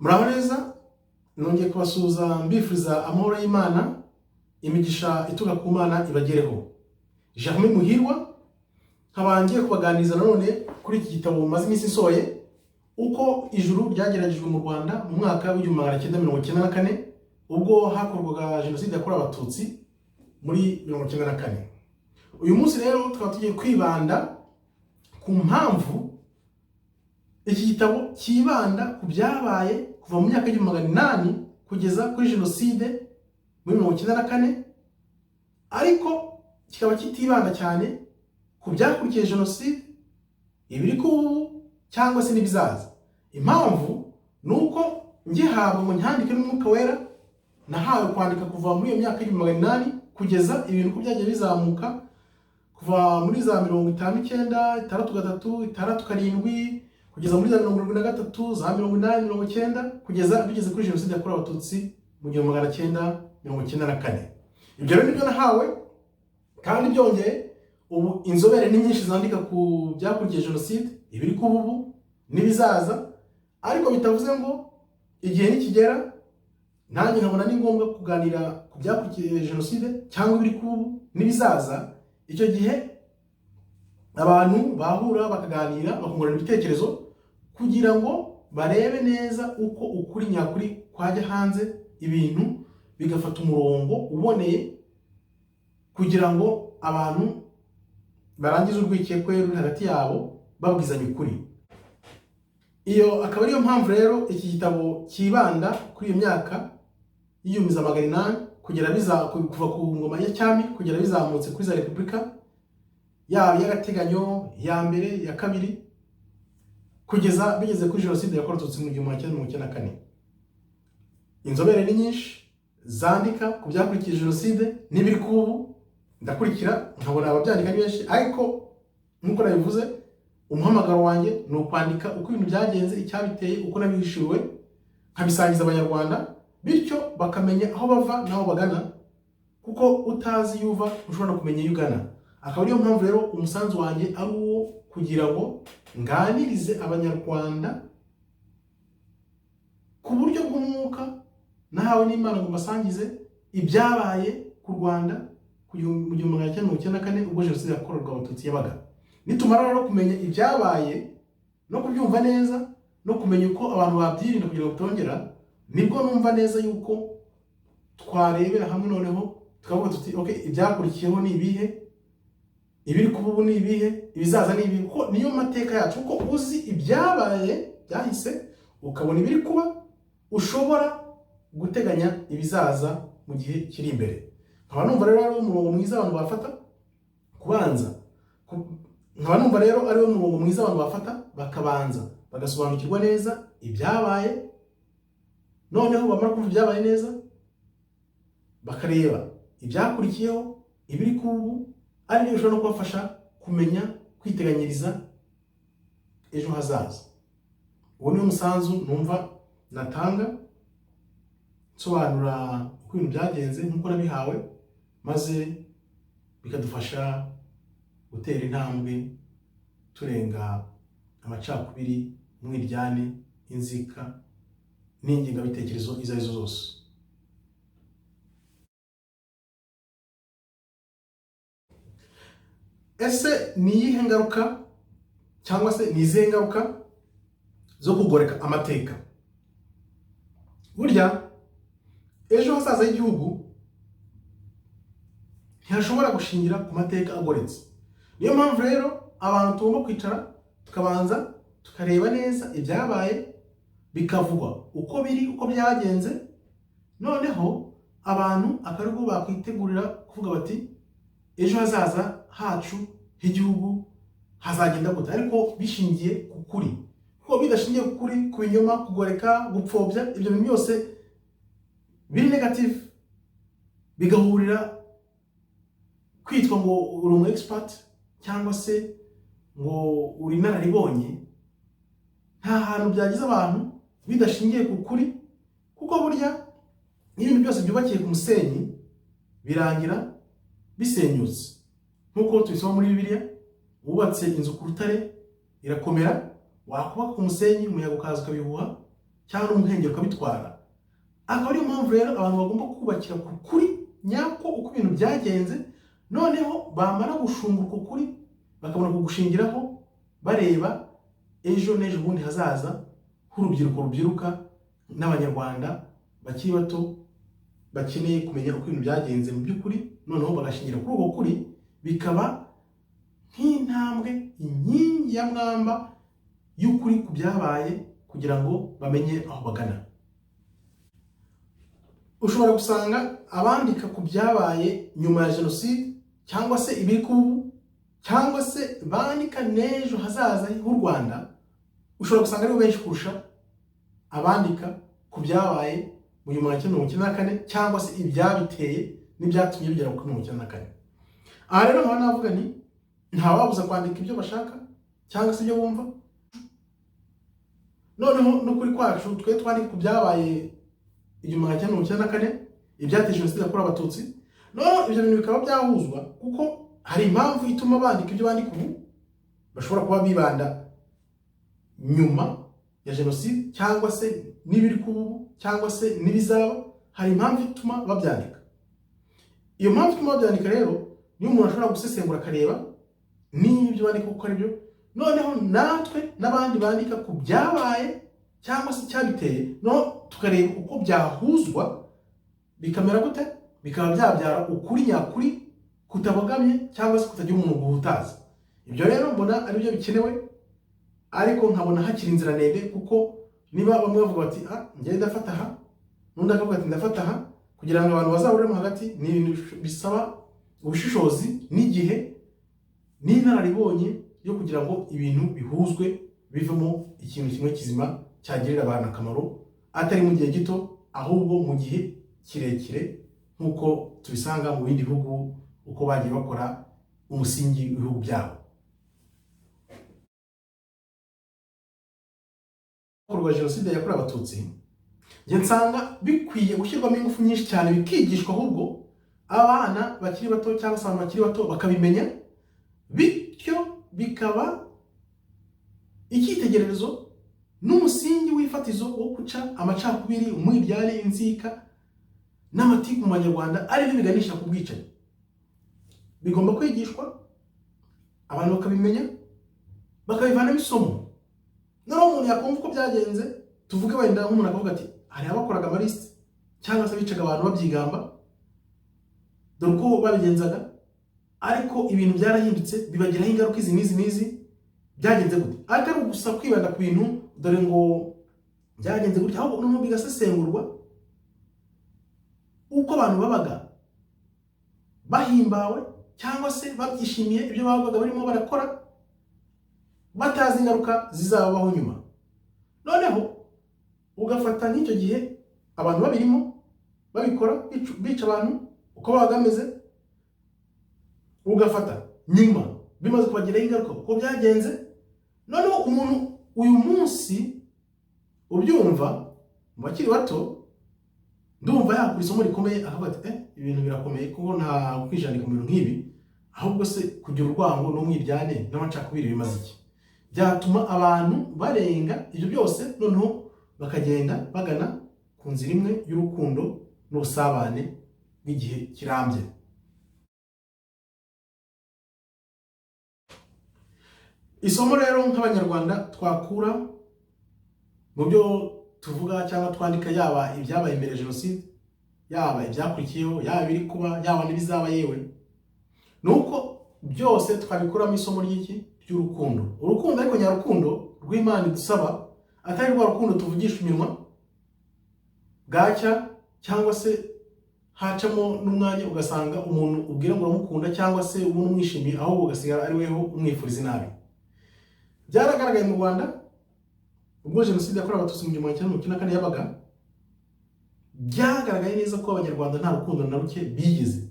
Muraho neza, nongeye kubasuhuza mbifuriza amahoro y'Imana, imigisha ituruka ku Mana ibagereho. Germain Muhirwa, nkaba ngiye kubaganiriza nanone kuri iki gitabo maze iminsi nsohoye, uko ijuru ryageragejwe mu Rwanda mu mwaka w'1994, ubwo hakorwaga Jenoside yakorewe Abatutsi muri 94. Uyu munsi rero tukaba tugiye kwibanda ku mpamvu iki gitabo cyibanda ku byabaye kuva mu myaka y'1800 kugeza kuri jenoside muri 94, ariko kikaba kitibanda cyane ku byakurikiye jenoside, ibiri kuba ubu cyangwa se n'ibizaza. Impamvu ni uko ngihabwa ngo nyandike n'Umwuka Wera, nahawe kwandika kuva muri iyo myaka y'1800 kugeza ibintu uko byagiye bizamuka, kuva muri za 59, 63, 67, kugeza muri za 73, za 80, 90, kugeza bigeze kuri jenoside yakorewe Abatutsi mu 1994. Ibyo rero nibyo nahawe, kandi byongeye ubu inzobere ni nyinshi zandika ku byakurikiye jenoside, ibiri kuba ubu n'ibizaza, ariko bitavuze ngo igihe nikigera nanjye nkabona ni ngombwa kuganira ku byakurikiye jenoside cyangwa ibiri kuba ubu n'ibizaza. Icyo gihe abantu bahura bakaganira, bakungurana ibitekerezo kugira ngo barebe neza uko ukuri nyakuri kwajya hanze, ibintu bigafata umurongo uboneye, kugira ngo abantu barangize urwikekwe ruri hagati yabo babwizanya ukuri. Iyo akaba ariyo mpamvu rero iki gitabo cyibanda kuri iyo myaka y'1800 kugera biza kuva ku ngoma ya cyami kugera bizamutse kuri za repubulika, yaba iy'agateganyo, iya mbere, iya kabiri, kugeza bigeze kuri jenoside yakorewe Abatutsi mu 1994. Inzobere ni nyinshi zandika ku byakurikiye jenoside n'ibiri kuba ubu, ndakurikira nkabona ababyandika ni benshi, ariko nk'uko nabivuze, umuhamagaro wanjye ni ukwandika uko ibintu byagenze, icyabiteye, uko nabihishuriwe, nkabisangiza Abanyarwanda, bityo bakamenya aho bava n'aho bagana, kuko utazi iyo uva ushobora no kumenya iyo ugana. Akaba ariyo mpamvu rero umusanzu wanjye ari uwo kugira ngo nganirize Abanyarwanda ku buryo bw'umwuka nahawe n'Imana, ngo mbasangize ibyabaye ku Rwanda mu 1994, ubwo jenoside yakorerwa Abatutsi yabaga. Nitumara rero kumenya ibyabaye no kubyumva neza no kumenya uko abantu babyirinda kugira ngo bitongera, nibwo numva neza yuko twarebera hamwe noneho tukavuga tuti: "Okay, ibyakurikiyeho ni ibihe? Ibiri kuba ubu ni ibihe? Ibizaza ni ibihe?" Kuko niyo mateka yacu. Kuko uzi ibyabaye byahise, ukabona ibiri kuba, ushobora guteganya ibizaza mu gihe kiri imbere. Nkaba numva rero ari wo murongo mwiza abantu bafata kubanza nkaba numva rero ari wo murongo mwiza abantu bafata, bakabanza bagasobanukirwa neza ibyabaye, noneho bamara kumva ibyabaye neza bakareba ibyakurikiyeho, ibiri kuba ubu, ari byo bishobora no kubafasha kumenya kwiteganyiriza ejo hazaza. Uwo niwo musanzu numva natanga, nsobanura uko ibintu byagenze nk'uko nabihawe, maze bikadufasha gutera intambwe turenga amacakubiri, umwiryane, inzika n'ingengabitekerezo izo arizo zose. Ese ni iyihe ngaruka cyangwa se ni izihe ngaruka zo kugoreka amateka? Burya ejo hazaza h'igihugu ntihashobora gushingira ku mateka agoretse. Niyo mpamvu rero abantu tugomba kwicara tukabanza tukareba neza ibyabaye, bikavugwa uko biri, uko byagenze, noneho abantu akaba aribwo bakwitegurira kuvuga bati: "Ejo hazaza hacu h'igihugu hazagenda gute?" Ariko bishingiye ku kuri, kuko bidashingiye ku kuri, ku binyoma, kugoreka, gupfobya, ibyo bintu byose biri negative, bigahurira kwitwa ngo uri umu expert cyangwa se ngo uri inararibonye, nta hantu byageza abantu bidashingiye ku kuri, kuko burya n'ibintu byose byubakiye ku musenyi birangira bisenyutse. Nk'uko tubisoma muri Bibiliya, wubatse inzu ku rutare irakomera, wakubaka ku musenyi umuyaga ukaza ukabihuha. cyangwa n'umuhengeri ukabitwara. Akaba ariyo mpamvu rero abantu bagomba kubakira ku kuri nyako uko ibintu byagenze, noneho bamara gushunga uko kuri bakabona kugushingiraho bareba ejo n'ejo bundi hazaza h'urubyiruko rubyiruka n'Abanyarwanda bakiri bato bakeneye kumenya uko ibintu byagenze mu by'ukuri, noneho bagashingira kuri uko kuri, bikaba nk'intambwe, inkingi ya mwamba y'ukuri ku byabaye, kugira ngo bamenye aho bagana. Ushobora gusanga abandika ku byabaye nyuma ya jenoside cyangwa se ibiri kuba ubu, cyangwa se bandika n'ejo hazaza h'u Rwanda, ushobora gusanga aribo benshi kurusha abandika ku byabaye mu 1994 cyangwa se ibyabiteye n'ibyatumye bigera kuri 94. Aha rero nkaba navuga nti ntawabuza kwandika ibyo bashaka cyangwa se ibyo bumva. Noneho n'ukuri kwacu twe twandika ku byabaye 1994, ibyateje jenoside yakorewe Abatutsi, noneho ibyo bintu bikaba byahuzwa, kuko hari impamvu ituma bandika ibyo bandika ubu, bashobora kuba bibanda nyuma ya jenoside cyangwa se n'ibiri kuba ubu cyangwa se n'ibizaba. Hari impamvu ituma babyandika. Iyo mpamvu ituma babyandika rero niyo umuntu ashobora gusesengura akareba niba ibyo bandika kuko ari byo, noneho natwe n'abandi bandika ku byabaye cyangwa se icyabiteye, no tukareba uko byahuzwa bikamera gute, bikaba byabyara ukuri nyakuri kutabogamye cyangwa se kutagira umuntu guhutaza. Ibyo rero mbona ari byo bikenewe, ariko nkabona hakiri inzira ndende, kuko niba bamwe bavuga bati ah njye ndafata aha, n'undi akavuga ati ndafata aha, kugira ngo abantu bazahuriremo hagati ni ibintu bisaba ubushishozi n'igihe n'inararibonye yo kugira ngo ibintu bihuzwe bivemo ikintu kimwe kizima cyagirira abantu akamaro, atari mu gihe gito ahubwo mu gihe kirekire, nk'uko tubisanga mu bindi bihugu uko bagiye bakora umusingi w'ibihugu byabo. Hakorwa jenoside yakorewe Abatutsi, njye nsanga bikwiye gushyirwamo ingufu nyinshi cyane, bikigishwa ahubwo abana bakiri bato cyangwa se abantu bakiri bato bakabimenya, bityo bikaba icyitegererezo n'umusingi w'ifatizo wo guca amacakubiri, umwiryane, inzika n'amatiku mu Banyarwanda, ari byo biganisha ku bwicanyi. Bigomba kwigishwa abantu bakabimenya, bakabivanamo isomo. Noneho umuntu yakumva uko byagenze, tuvuge wenda nk'umuntu akavuga ati hari abakoraga amalisite cyangwa se bicaga abantu babyigamba, dore uko babigenzaga, ariko ibintu byarahindutse bibagiraho ingaruka izi n'izi n'izi, byagenze gute? Atari gusa kwibanda ku bintu dore ngo byagenze gutya, ahubwo noneho bigasesengurwa uko abantu babaga bahimbawe cyangwa se babyishimiye ibyo babaga barimo barakora, batazi ingaruka zizabaho nyuma. Noneho ugafata nk'icyo gihe abantu babirimo babikora, bica abantu uko babaga bameze, ugafata nyuma bimaze kubagiraho ingaruka uko byagenze. Noneho umuntu uyu munsi ubyumva mu bakiri bato, ndumva yakura isomo rikomeye, akavuga ati ibintu birakomeye kuko nta kwijanika mu bintu nk'ibi, ahubwo se kugira urwango n'umwiryane n'amacakubiri bimaze iki? Byatuma abantu barenga ibyo byose, noneho bakagenda bagana ku nzira imwe y'urukundo n'ubusabane bw'igihe kirambye. Isomo rero nk'Abanyarwanda twakura mu byo tuvuga cyangwa twandika, yaba ibyabaye mbere ya jenoside, yaba ibyakurikiyeho, yaba ibiri kuba, yaba n'ibizaba, yewe ni uko byose twabikuramo isomo ry'iki? Ry'urukundo. Urukundo ariko nyarukundo rw'Imana idusaba, atari rwa rukundo tuvugisha iminwa bwacya, cyangwa se hacamo n'umwanya ugasanga umuntu ubwira ngo uramukunda cyangwa se ubona umwishimiye, ahubwo ugasigara ari weho umwifuriza inabi. Byaragaragaye mu Rwanda ubwo jenoside yakorewe Abatutsi mu 1994 yabaga, byagaragaye neza ko Abanyarwanda nta rukundo na ruke bigeze.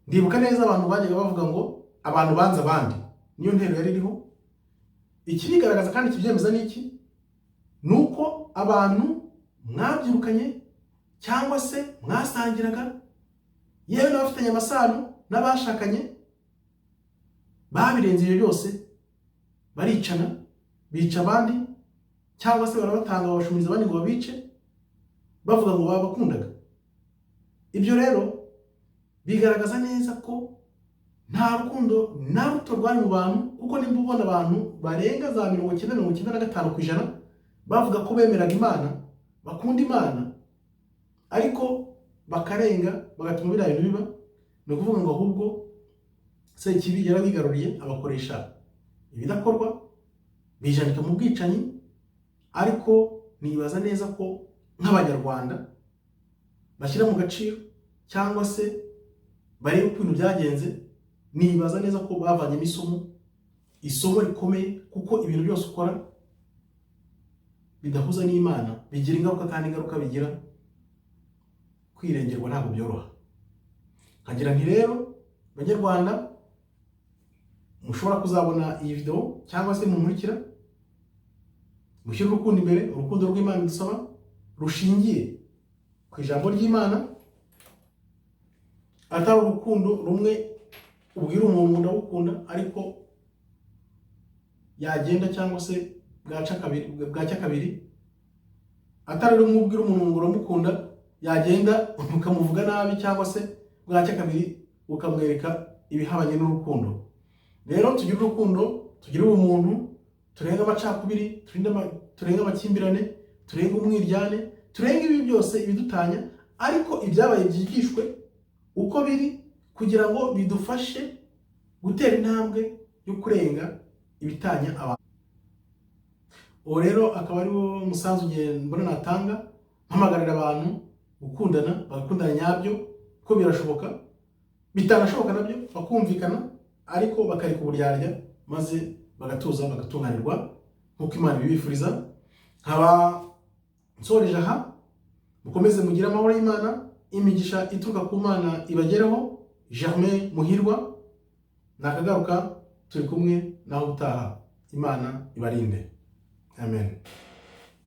Ndibuka neza abantu bajyaga bavuga ngo abantu banze abandi, niyo ntero yari iriho. Ikibigaragaza kandi kibyemeza ni iki? Ni uko abantu mwabyirukanye cyangwa se mwasangiraga, yewe n'abafitanye amasano n'abashakanye, babirenze ibyo byose, baricana, bica abandi Cyangwa se barabatanga, babashumiriza abandi ngo babice, bavuga ngo babakundaga. Ibyo rero bigaragaza neza ko nta rukundo na ruto rwari mu bantu, kuko nimba ubona abantu barenga za 90, 95% bavuga ko bemeraga Imana, bakunda Imana, ariko bakarenga bagatuma biriya bintu biba, ni ukuvuga ngo ahubwo Sekibi yarabigaruriye, abakoresha ibidakorwa, bijanika mu bwicanyi. Ariko nibaza neza ko nk'Abanyarwanda bashyira mu gaciro cyangwa se barebe uko ibintu byagenze, nibaza neza ko bavanyemo isomo rikomeye, kuko ibintu byose ukora bidahuza n'Imana bigira ingaruka, kandi ingaruka bigira kwirengerwa ntabwo byoroha. Nkagira nti rero Banyarwanda mushobora kuzabona iyi video cyangwa se mumurikira, mushyire urukundo imbere, urukundo rw'Imana dusaba rushingiye ku ijambo ry'Imana, atari urukundo rumwe ubwira umuntu ndagukunda ariko yagenda cyangwa se bwacya kabiri, atari rumwe ubwira umuntu ngo uramukunda yagenda ukamuvuga nabi, cyangwa se bwacya kabiri ukamwereka ibihabanye n'urukundo. Rero tugire urukundo, tugire ubumuntu, turenge amacakubiri, turenge amakimbirane, turenge umwiryane, turenge ibi byose ibidutanya, ariko ibyabaye byigishwe uko biri kugira ngo bidufashe gutera intambwe yo kurenga ibitanya abantu. Uwo rero akaba ari wo musanzu mbona natanga, mpamagarira abantu gukundana, bagakundana nyabyo, ko birashoboka, bitanashoboka nabyo bakumvikana, ariko bakareka uburyarya maze bagatuza, bagatunganirwa nk'uko Imana ibibifuriza. Nkaba nsoreje aha, mukomeze mugire amahoro y'Imana, imigisha ituruka ku Mana ibagereho. Germain Muhirwa, nakagaruka, turi kumwe naho utaha. Imana ibarinde. Amen.